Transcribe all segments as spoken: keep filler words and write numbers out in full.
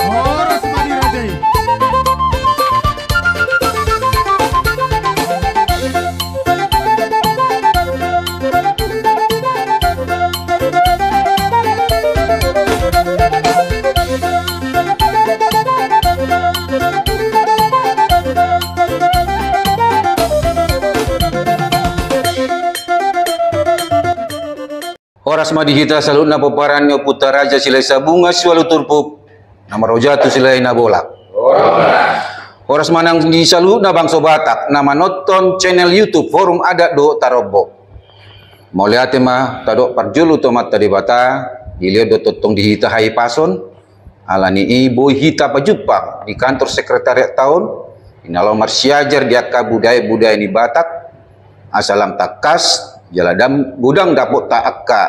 Horas ma di raja i. Horas ma di hita saluhutna pomparan ni ompunta Raja Silahisabungan siualu turpuk, na marhojat tu Silalahi Nabolak. Horas. Horas ma nang di saluhutna bangso Batak na manonton channel YouTube Forum Adat dohot Tarombo. Mauliate ma tadok parjolo tu Amanta Debata, dilehon do tongtong di hita hahipason, ala ni i boi hita pajumpang di kantor sekretariat ta on, di na laho marsiajar di angka budaya-budaya ni Batak, asa lam tangkas jala dang godang dapotta angka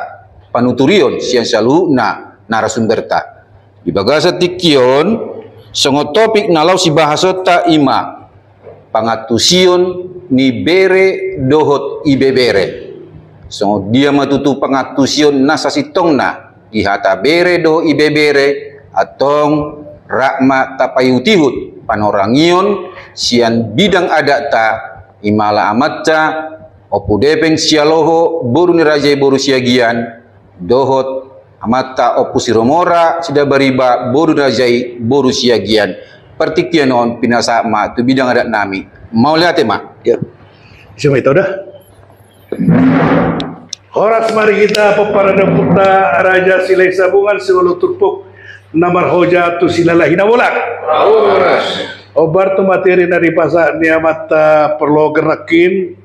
panuturion sian saluhutna narasumberta. Di bagasan tingki on, songon topik na laho sibahasonta i ma pangantusion ni bere dohot ibebere. Songon dia ma tutu pangantusion na sasintongna di hata bere dohot ibebere, antong rap ma tapaihut-ihut panorangion sian bidang adatta, i ma ala amanta Ompu Depeng Sialoho boru ni raja i boru Siagian, dohot amanta Ompu Siromora Sidabariba boru ni raja i boru Siagian. Partingkian on pinasahat ma tu bidang adat nami. Mauliate ma. Ya. Ise ma ito da? Horas ma di hita pomparan ni ompunta Raja Silahisabungan siualu turpuk na marhojat tu Silalahi Nabolak. Horas. Hombar tu materi na dipasahat ni amanta parloger nangkin,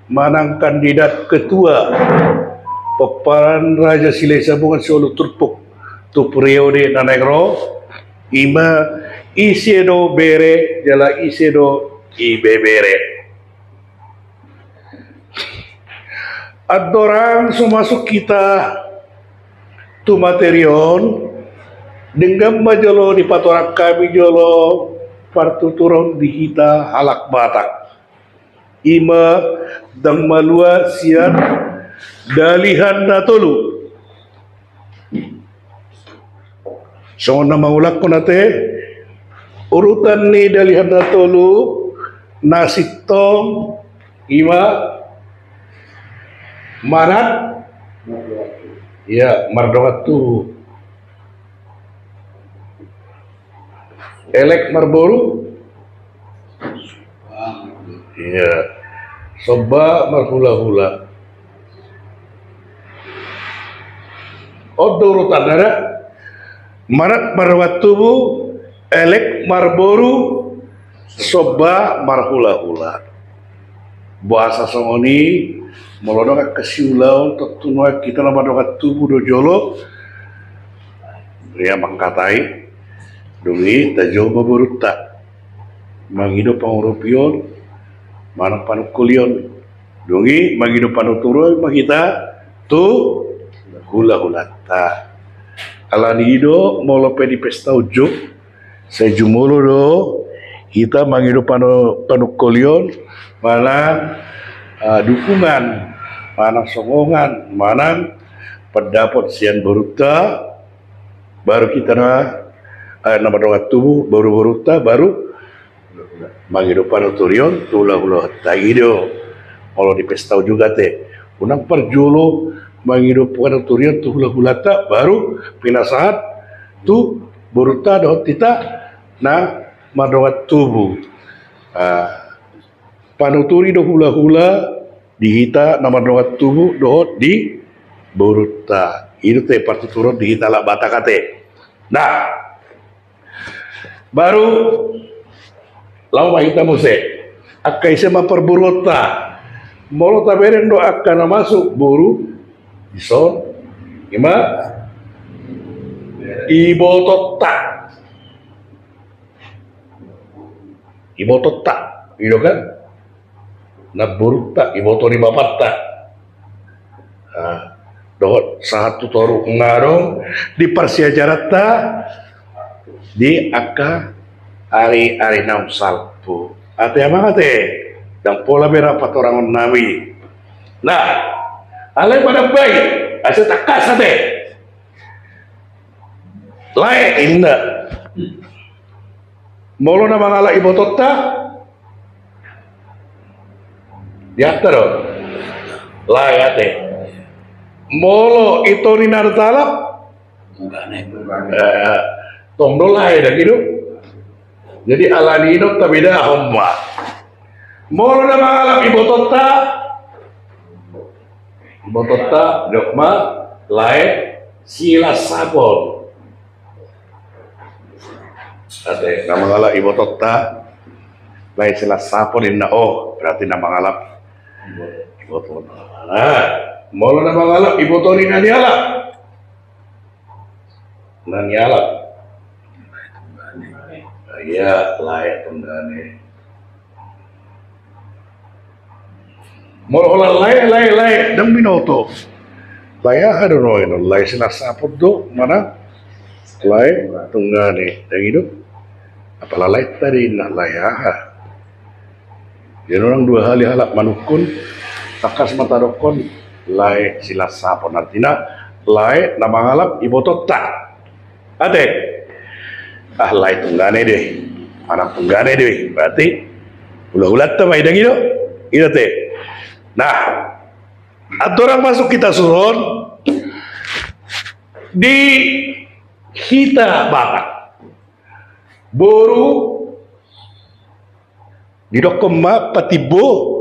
manang kandidat ketua pomparan Raja Silahisabungan siualu turpuk tu periode na naeng ro, i ma ise do bere jala ise do ibebere. Andorang so masuk hita tu materi on, denggan ma jolo dipatorang hami jolo partuturon di hita halak Batak. I ma ndang malua sian dalihan na tolu. Songon na mangulakhon ate, urutan ni dalihan na tolu na sintong i ma manat, ya, mardongan tubu. Elek marboru. Iya. Somba marhulahula. On do urutanna da. Manat mardongan tubu, elek marboru, somba marhulahula. Boasa songon i, molo adong angka siulaon, tontu nuaeng hita na mardongan tubu do jolo. Ia mangkatai, dung i tajou ma borunta mangido pangurupion manang panungkulion. Dung i mangido panuturion ma hita tu hulahulanta. Alani i do molo pe di pesta unjuk, sai jumolo do hita mangido panu-, panungkulion manang, ah, dukungan manang songongan manang pandapot sian borunta, baru hita na, eh, na mardongan tubu, baru borunta, baru mangido panuturion tu hulahulanta i do. Molo di pesta unjuk ate, unang parjolo mangido panuturion tu hulahulanta, baru pinasahat tu borunta dohot hita na mardongan tubu. Ah, panuturi do hulahula di hita na mardongan tubu dohot di borunta. I do ate partuturon di hita halak Batak ate. Nah, baru laho ma hita muse. Angka ise ma parboruonta? Molo tabereng do angka na masuk boru, dison, i ma ibotonta. Ibotonta, i do kan? Namborunta, iboto ni bapanta. Ah, Dohot sahat tu toru nga adong di parsiajaranta di angka ari-ari naung salpu. Ate amang ate, ndang pola be rap hatorangon nami. Nah, alai manambai asa tangkas ate. Lae inna. Molo na mangalap ibotonta, diatta do. Lae ate. Molo i tondi na talap, eh, tong do lae, ndang i do. Jadi alani i do tabedahon ma. Molo na mangalap ibotonta, ibotonta, dok ma, lae silas sapon. Ate, na mangalap ibotonta, lae silas sapon inna, oh, berarti na mangalap ibotonta. Nah, molo na mangalap iboton i na nialap. Na nialap. Ia, lae tunggane. Molo holan lae, lae, lae, ndang binoto. Lae aha do nuaeng on, lae silas sapon do, manang lae tunggane, ndang i do. Apala lae tadi na lae aha. Jadi orang dua hali halak manungkun, tangkas ma tadokkon lae silas sapon, artina lae na mangalap ibotonta. Ate, ah, lae tunggane do i, manang tunggane do i, berarti hulahulanta ma i, ndang i do. I do ate. Nah, andorang masuk hita suhut di hita Batak, boru didokkon ma patimbo.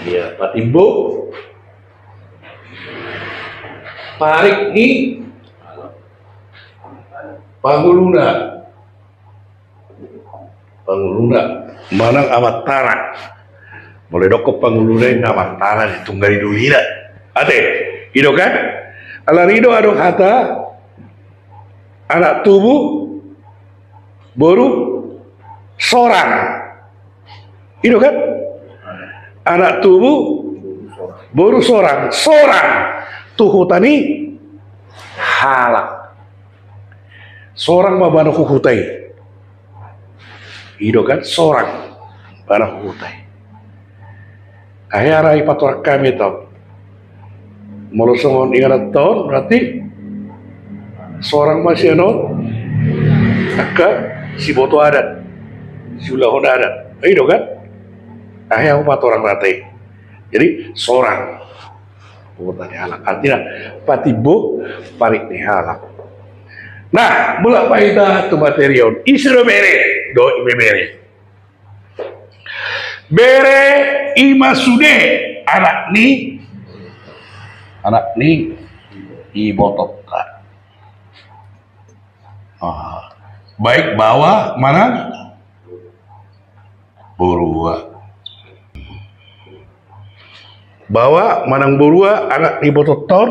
Ia, patimbo. Parik ni panguluna. Panguluna. Manang amantara. Molo didokkon panguluna i amantara, ditunggangi dolina. Ate, i do kan? Alani i do adong hata, anak tubu, boru, sorang. I do kan? Anak tubu, boru, sorang. Sorang tu huta ni halak. Sorang ma bahen huhuta i. I do kan? Sorang bahen huhuta i. Akhirna i patorang hami taon. Molo songon inganan taon, berarti sorang ma sian on angka siboto adat, siulahon adat. I do kan? Akhirna patorang rata i. Jadi, sorang. Huta ni halak. Artina, patimbo parik ni halak. Nah, mulak ma hita tu materi on. Ise do bere? Dohot ibebere. Bere i ma sude anak ni, anak ni ibotonta. Ah, baik baoa manang borua. Baoa manang borua anak ni ibotonta on,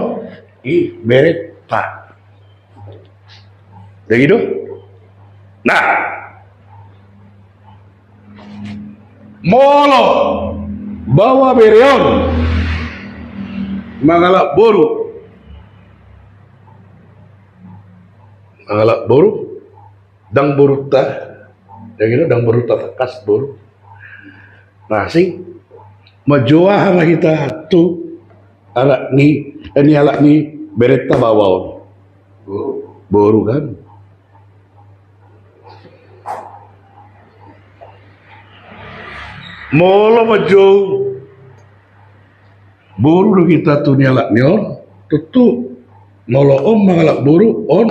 i berenta. Jadi do. Nah, molo baoa bere on mangalap boru, mangalap boru, ndang borunta, ndang i do, ndang borunta tangkas boru. Nah, asing manjou aha ma hita tu anak ni, eh, ni anak ni berenta baoa on? Boru kan? Molo manjou boru do hita tu ni anak ni on, tontu molo on mangalap boru on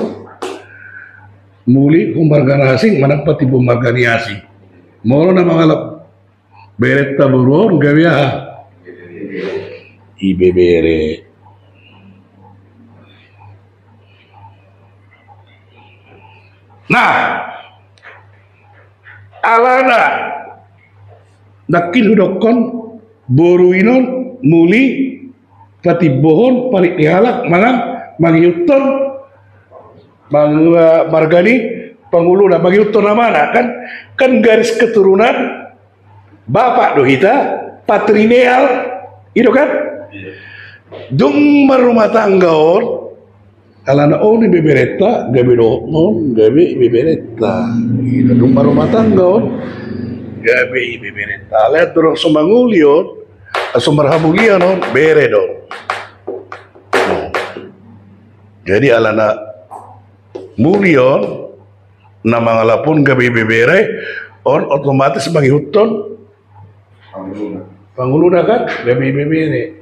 muli tu marga ni asing manang patimbo marga ni asing. Molo na mangalap berenta boru on gabe aha? Ibebere. Nah, alana nangkin hudokkon boru i non muli patimbohon parik ni halak manang mangihuthon mang-, marga ni panguluna, mangihuthon amana kan, kan garis keturunan bapak do hita, patrilineal, i do kan? Iya. Dung marrumah tangga on, alana on ibeberenta, gabe dohot ma on gabe ibeberenta. Dung marrumah tangga on, gabe ibeberenta. Alai andorang so mangoli on, so marhamulian on, bere do on. Jadi alana muli on, na mangalap on gabe ibebere, on otomatis mangihuthon pangoluna kan, gabe ibebere.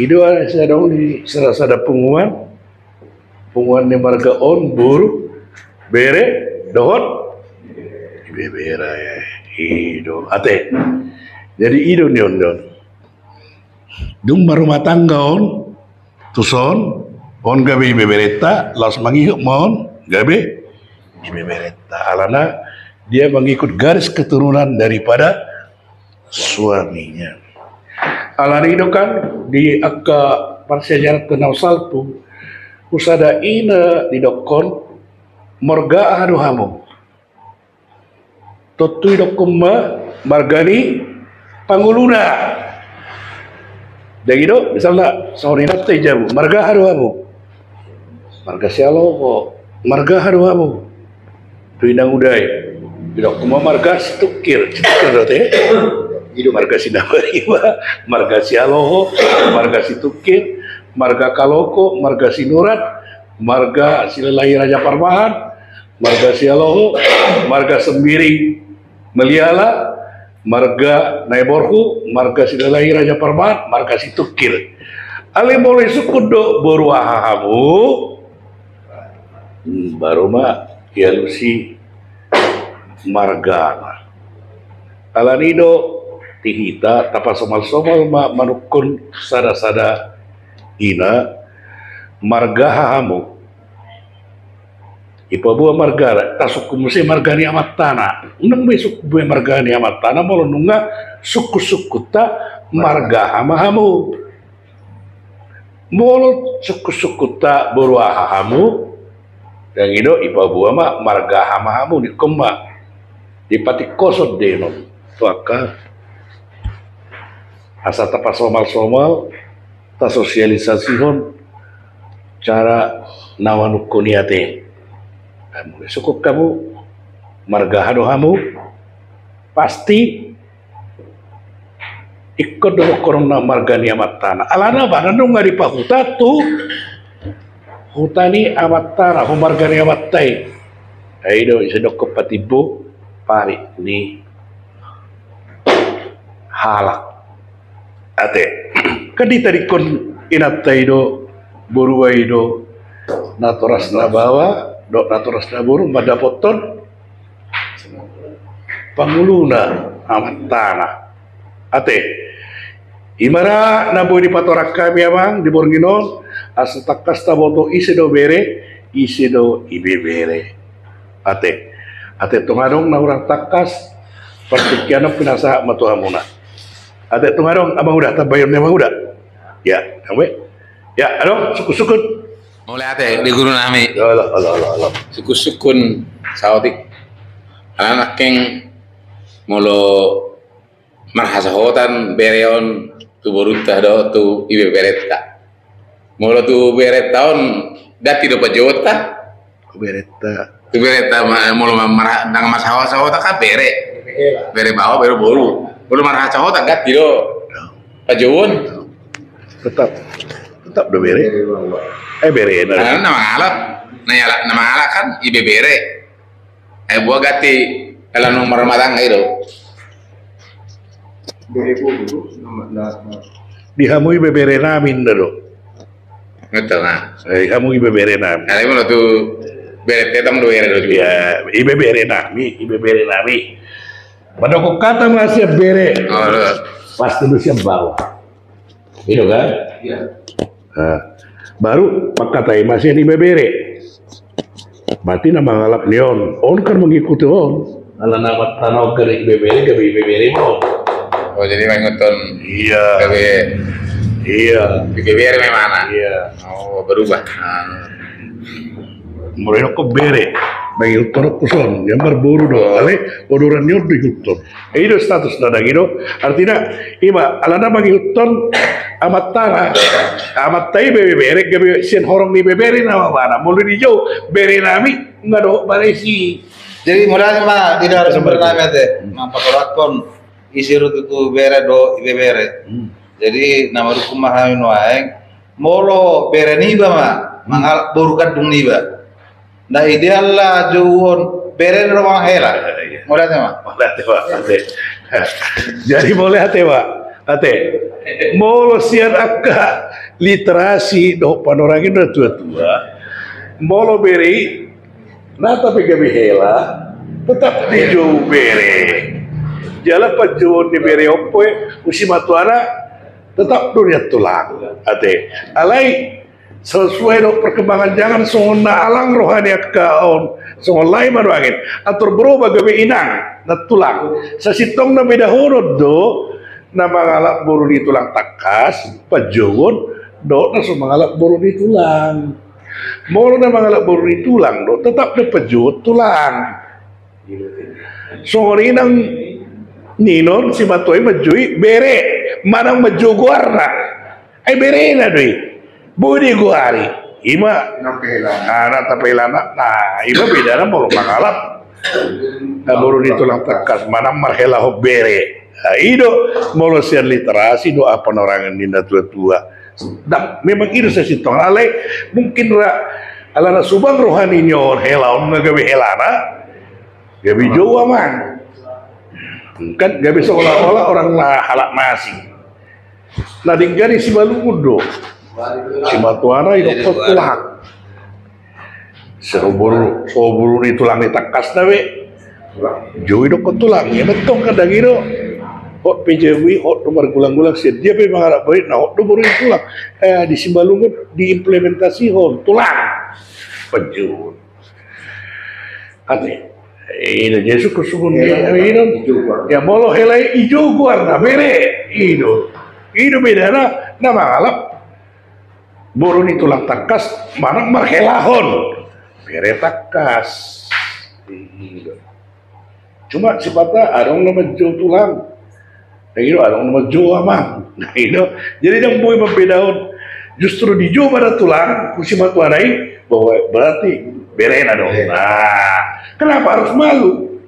I do asa adong di sada-sada punguan, punguan ni marga on boru, bere, dohot ibebere. I do ate. Jadi i do nion, nion. Dung marrumah tangga on, tuson, on gabe ibeberenta, laos mangihut ma on gabe ibeberenta. Alana dia mengikut garis keturunan daripada suaminya. Alani do kan di angka parsiajaran tu na salpu, tu sada ina didokkon, marga aha do hamu? Tontu didokkon ma marga ni pangoluna. Jadi do, misalna songon i nang tu jabu, marga aha do hamu? Marga Sialoho. Marga aha do hamu? Tu inang uda i. Didokkon ma marga Situngkir. Situngkir do ate. I do marga Sinambarimba, marga Sialoho, marga Situngkir, marga Kaloko, marga Sinurat, marga Silalahi Raja Parbahan, marga Sialoho, marga Sembiring Meliala, marga Naiborhu, marga Silalahi Raja Parbahan, marga Situngkir. Alai molo isungkun do boru aha hamu, hmm, baru ma dialusi margana. Alani do di hita tapasomal-somal ma manungkun sada-sada ina, marga aha hamu? Ipaboa margana, tasungkun muse marga ni amantana. Unang be sungkun be marga ni amantana molo nunga sungkun-sungkunta marga aha ma hamu. Molo sungkun-sungkunta boru aha hamu, dang i do ipaboa ma marga aha ma hamu, didokkon ma. Dipatingkoson do i tu angka asa tapasomal-somal, tasosialisasihon cara na manungkun i ate. Molo sungkun hamu, marga aha do hamu? Pasti ingkon do dohononna marga ni amantana. Alana ba na nunga dipahuta tu huta ni amantana, tu marga ni amanta i. Ai do ise dokkon patimbo parik ni halak. Ate, kan ditadingkon inanta i do, boruna i do, natorasna baoa dohot natorasna boru mandapothon pangoluna amantana. Ate, i ma ra na boi dipatorang hami amang di borngin on, asa tangkas taboto ise do bere, ise do ibebere. Ate, ate tung adong na hurang tangkas, partingkian on pinasahat ma tu hamuna. Ate tung adong amang uda, tambahon ni amang uda. Ya, sampe. Ya, adong sungkun-sungkun. Mauliate di guru nami. Ya, olo, olo, olo, olo. Sungkun-sungkun saotik. Alana nangkin molo marhasohotan bere on tu borunta dohot tu ibeberenta. Molo tu berenta on ganti do panjouonta. Tu berenta. Tu berenta ma-, molo ma-, mara-, ndang marhasohot kan bere. Bere baoa, bere boru. Molo marhasohotan ganti do panjouon. Tetap, tetap do bere. Eh, bere na. Alana na mangalap. Na ialap na mangalap kan ibebere. Eh, boa ganti alana marrumah tangga i do. Bere boru, na, na, na. Di hamu ibebere nami ninna do. Betul, nah. Eh, hamu ibebere nami. Alai molo tu bere tetang do bere do juga. Ya, ibebere nami, ibebere nami. Pada kok kata masih bere. Oh, lo. Pasti lu siap bawa. I do kan? Iya. Nah, baru mangkatai ma sian ibebere. Berarti na mangalap ni on, on kan mengikuti on. Alana amantana on gabe ibebere, gabe ibebere ma on. Oh, jadi mangihuthon. Iya. Gabe. Iya. Ibebere memang. Iya. Oh, berubah. Nah. Mulai kok bere. Mangihuthon on tuson, jambar boru do, alai odoran ni on do ihuthon. I do statusna, dang i do. Artina, ima, alana mangihuthon amantana, amanta i bebere, gabe sian horong ni bebere nama bana. Molo dijou, bere nami, nunga dohot bana isi. Jadi, mauliate ma di narasumber nami, ate, mampatoranghon isi do tutu bere dohot ibebere. Hmm. Jadi, na marhukun ma hami nuaeng, molo bere niba ma mangalap boru kandung niba, na ideal ma jouon berena do manang hela. Iya. Mauliate ma. Mauliate ma, ate. Jadi, mauliate ma, ate. Molo sian angka literasi dohot panorang ni na tua-tua, molo bere i, na tape gabe hela, tetap dijou bere. Jala panjouon ni bere on pe tu simatuana, tetap do nian tulang, ate. Alai, sesuai dohot perkembangan zaman, songon na alang roha ni angka on, songon lae ma nuaeng, atur berubah gabe inang, na tulang. Sasintongna bedahonon do, na mangalap boru ni tulang tangkas, panjouon, dohot na so mangalap boru ni tulang. Molo na mangalap boru ni tulang do, tetap do panjouon tulang. Songon i nang ninon simatua i manjou i bere, manang manjou goarna. Ai berena do i. Boi do igoari. Ima. Nang pe hela. Ah, na tape hela na. Nah, ima bedana molo mangalap. Na boru ni tulang tangkas manang marhelahon bere. Nah, i do molo sian literasi dohot panorangan ni na tua-tua. Dang, memang i do sasintongna, alai mungkin ra alana subang roha ni on hela on nunga gabe helana. Gabe jou amang. Kan gabe seolah-olah orang na halak na asing. Na denggan i Simalungun do. Simatuana i dokkon tulang. So boru, so boru ni tulang ni tangkasna be. Jou i dokkon tulang. Ia mantong kan dang i do. Hot pe jabu i, hot do margulang-gulang, sian dia pe mangalap boru i, na hot do boru ni tulang. Eh, di Simalungun diimplementasihon tulang. Panjouon. Ate. Ina Jesus Kristus pun. Hela, ina, ina. Dijou goarna. Ya, molo hela i dijou goarna, bere. I do. I do bedana, na mangalap boru ni tulang tangkas, manang marhelahon bere tangkas. I do. Cuma sifatna adong na manjou tulang. Dang i do, adong na manjou amang. Dang i do. Jadi dang boi mambedahon. Justru dijou ma na tulang, tu simatuana i, bahwa berarti berena do. Berena. Nah, kenapa harus malu?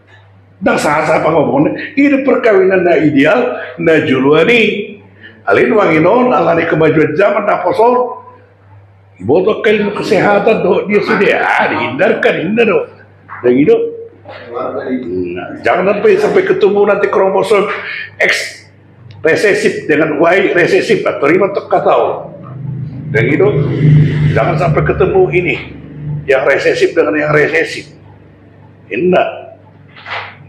Dang sah-sah pangomongna. I do perkawinan na ideal, na joloan i. Alai nuaeng on, alani kemajuan zaman na poso on, diboto angka ilmu kesehatan dohot dia sude, ah, dihindarkan, inda do. Dang i do. Nah, jangan sampai, sampai ketemu nanti kromosom X resesif dengan Y resesif, atau rima tong kata on. Dang i do. Jangan sampai ketemu ini yang resesif dengan yang resesif. Inda.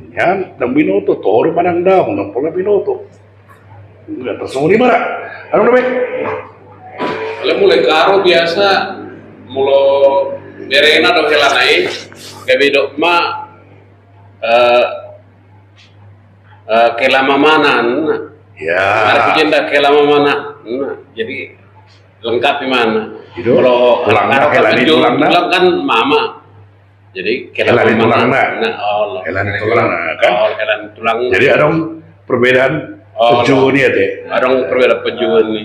Nian, dang binoto, toru manang daong, dang pola binoto. Enggak, terus songon i ma ra. Anu, Bang? Alai mulai karo biasa, molo berena do helana i, gabe didok ma, eh, eh, kela mamana, nah. Ya. Ada pujenda kela mamana, nah. Jadi lengkap i ma, nah. Itu molo tulangna, karo hela ni manjou tulangna. Tulang kan mama. Jadi, hela ni tulangna. Nah, oh, hela ni tulangna, kan? Oh, hela ni tulangna. Jadi, adong perbedaan, oh, penjouon i, ate. Adong perbedaan penjouon i.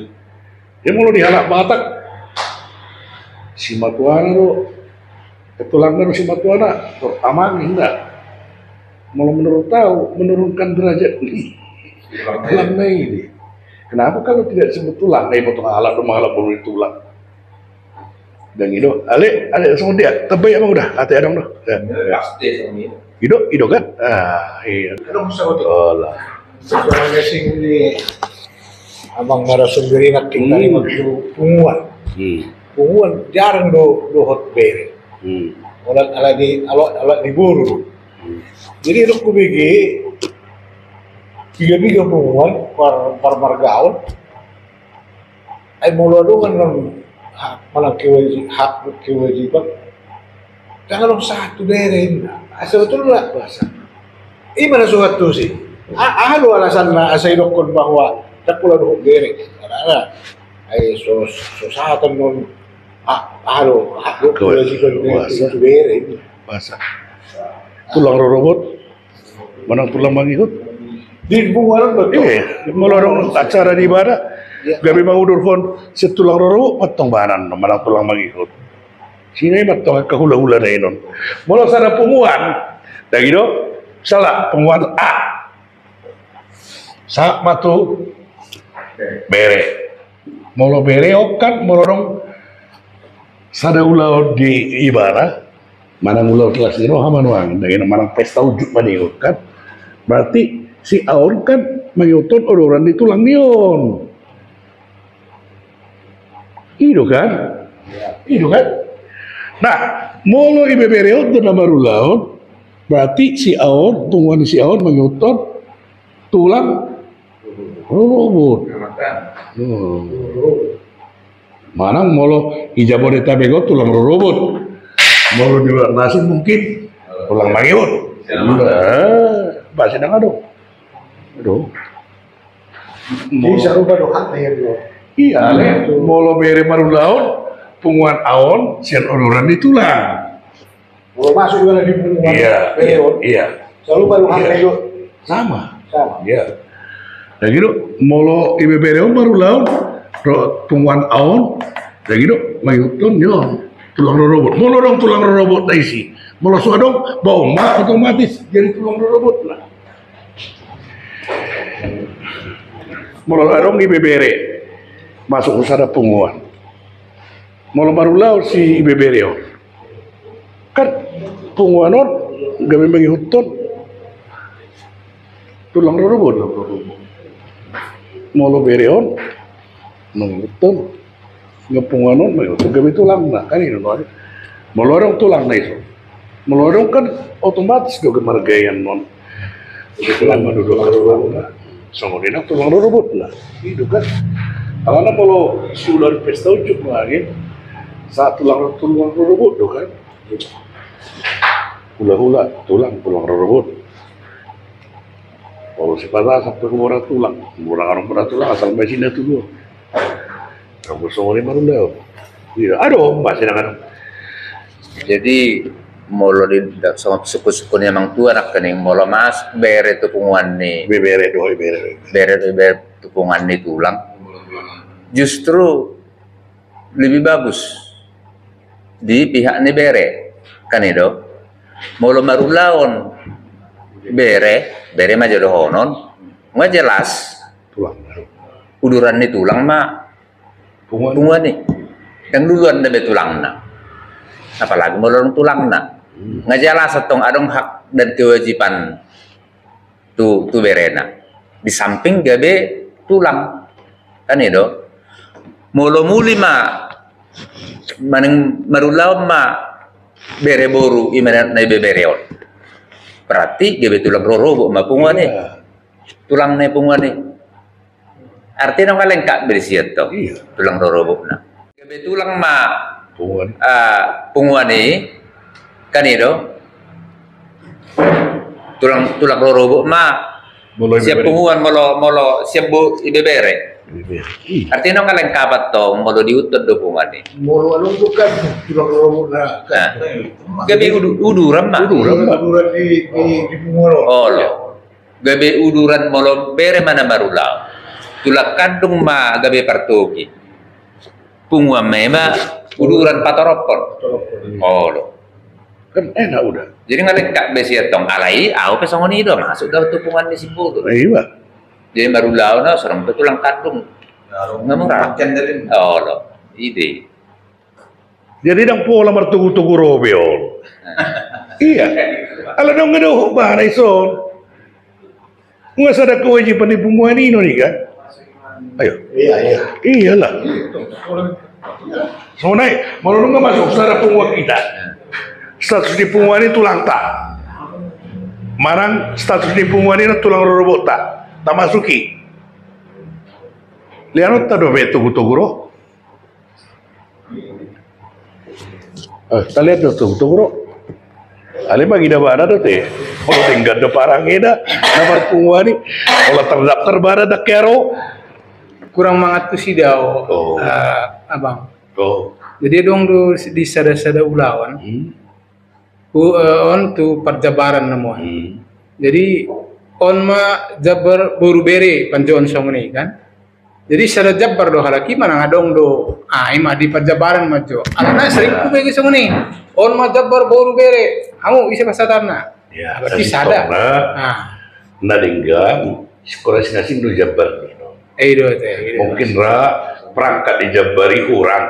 Jadi, molo di halak Batak, simatuana do, eh, tulangna do simatuana, tor amang, inda. Molo menurut au, menurunkan derajat ni tulangna i. Kenapa kalau tidak disebut tulang? Nah, iboto halak do mangalap boru ni tulang. Dang i do, ale, ale, songon dia, tabaen ma uda, ate adong do. Ya. Pasti songon i. I do, i do kan? Ah, iya. Adong saotik. Olah. Sebenarnya sih ini abang narasumber i nangkin tadi, hmm, waktu punguan. Hmm. Punguan jarang do, dohot bere. Hmm. Olat ala di, alat, alat di boru. Hmm. Jadi, dok kubege, piga-piga punguan, par, par margaon. Ai molo adong annon hak, manang kewaji-, hak, kewajiban. Dang adong sahat tu bere inna. Asa betul lah bahasa. Ima na so hatusi. A-, aha do alasanna asa idokkon bahwa dang pola dohot bere. Karena ai so, so sahat annon, a-, aha do, hak do, kewajiban, kewajiban tu bere inna. Bahasa. Tulang rorobot manang tulang mangihut. Di punguan on, betul. Iya, molo adong acara di ibana, iya, gabe mangudurhon sian tulang rorobot mantong bahenon manang tulang mangihut. Songon i mantong angka hulahula na inon. Molo sada punguan, dang i do, salah punguan A. Sahat ma tu bere. Molo bere on kan, molo adong sada ulaon di ibana, manang ulaon las ni roha ma nuaeng, dang i, manang pesta unjuk manihut kan. Berarti si A on kan mangihuthon odoran ni tulang ni on. I do kan? I do kan? Nah, molo ibebere on do na marulaon, berarti si A on, punguan ni si A on mangihuthon tulang rorobot. Hmm. Manang molo di Jabodetabek on tulang rorobot. Molo di luar nasi mungkin tulang mangihut. Iya. Eh, pasti dang adong. Aduh. Jadi sarupa do hak bere. Iya, ale. Betul. Molo bere marulaon, punguan A on sian odoran ni tulang. Molo masuk juga di punguan, iya, bere on, iya. Sarupa do hak bere. Sama. Sama. Iya. Dang i do, molo ibebere on marulaon, ro-, punguan A on, dang i do, mangihuthon ni on tulang rorobot. Molo adong tulang rorobot na disi. Molo so adong, bahen ma otomatis jadi tulang rorobot na. Molo adong ibebere masuk tu sada punguan, molo marulaon si ibebere on, kan punguan on gabe mangihuthon tulang rorobot. Molo bere on mangihuthon, nga punguan on mangihuthon gabe tulangna, kan i do nuaeng. Molo adong tulangna i so, molo adong kan otomatis do gabe marga i annon. Tulang ma do, tulang rorobotna. Songon i nang tulang rorobotna. I do kan. Alana molo suda di pesta unjuk nuaeng, sahat tulang, tulang rorobot do kan. Hulahula, tulang, tulang rorobot. Molo sipata sampe huhora tulang, molo adong huhora tulang, asal ma isi na tuduhon. Anggo songon i marulaon. Iya, adong, pasti dang adong. Jadi molo di da-, songon sungkun-sungkun ni amang tua nangkining, molo masuk bere tu punguan ni, bere do, bere, bere do, bere tu punguan ni tulang, justru lebih bagus di pihak ni bere, kan i do. Molo marulaon bere, bere ma jo dohonon, nga jelas tulang, uduran ni tulang ma punguan, punguan i. Dang luluan dope tulangna. Apalagi molo adong tulangna. Hmm. Nga jelas antong adong hak dan kewajiban tu, tu berena. Di samping gabe tulang. Kan i do. Molo muli ma, manang marulaon ma bere boru, i ma na ibebere on, berarti gabe tulang rorobot ma punguan i. Iya. Tulang ni punguan i. Artina nga lengkap be disi antong. Iya. Tulang rorobotna. Gabe tulang ma punguan, ah, punguan i, kan i do. Tulang, tulang rorobot ma. Molo siap ibebere. Punguan, molo, molo siap bo-, ibebere. Ibebere. Iya. Artina nga lengkap antong molo diihuthon do punguan i. Molo adong do kan tulang rorobotna kan. Nah. Gabe udu-, uduran ma. Uduran ma. Uduran di, di, di punguan on. Olo. Gabe uduran molo bere ma na marulaon. Tulang kandung ma gabe partogi. Punguan ma i ma uduran patorophon. Patorophon, iya. Olo. Kan enak udah. Jadi nga lengkap be disi antong, alai au pe songon i do, masuk do tu punguan ni si boru. Iya. Jadi marulaon au, songon pe tulang kandung. Nga mura. Olo. I do i. Jadi dang pola martogu-togu ro be on. Iya. Ala dong nga dohot bana i son. Nga sada kewajiban ni punguan i non i kan. Ayo. Iya, iya. Iyalah. Songon i, molo nunga masuk sada punguan hita, status ni punguan i tulangta. Manang status ni punguan i na tulang rorobotta. Tamasuki. Leanonta dope togu-togu ro. Eh, taliat do togu-togu ro. Alai mangida bana do te. Molo denggan do parangeda na marpunguan i. Molo tardaftar bana dang hea ro. Kurang mangantusi do au, oh, eh, abang. Oh. Jadi adong do di sada-sada ulaon. Hmm. Hu, eh, on tu parjabaran na muat. Hmm. Jadi on ma jambar boru bere panjouon songon i kan. Jadi sada jambar do halak i manang adong do. Ah, ima di parjabaran ma jo. Alana sering hubege songon i. On ma jambar boru bere. Hamu ise pasahatanna? Ya, berarti sada. Ah. Na denggan, sikola sinasing do jambar ni. Eh, do te. Mungkin ra perangkat di jambar i hurang.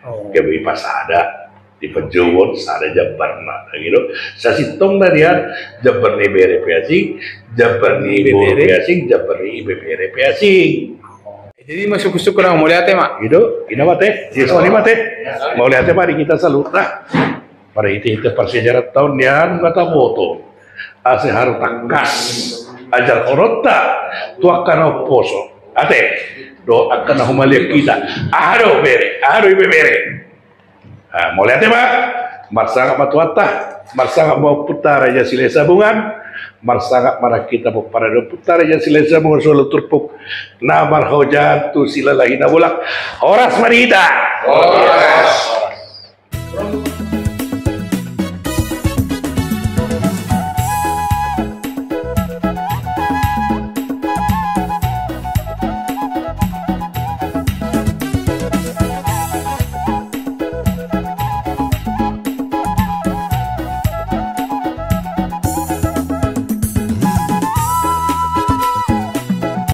Oh. Gabe ipasada, di panjouon sada jambarna, gitu. Sasintongna dia, jambar ni bere pe asing, jambar ni boru pe asing, jambar ni ibebere pe asing. Jadi ma suku-suku na mauliate ma. Gitu, ina ma te, yes, ma te. Mauliate ma di hita saluhutna. Pada hita-hita parsiajaran taon nian, kata boto. Asa haru tangkas ajarhononta tu angka na umposo ate, dohot angka na humaliang hita. Aha do bere, aha do ibebere. Ah, mauliate ma. Marsangap ma Tuhanta, marsangap ma Ompunta Raja Silahisabungan, marsangap ma nang hita pomparan ni Ompunta Raja Silahisabungan solu turpuk na marhaojahan tu Silalahi Nabolak. Horas ma di hita. Horas.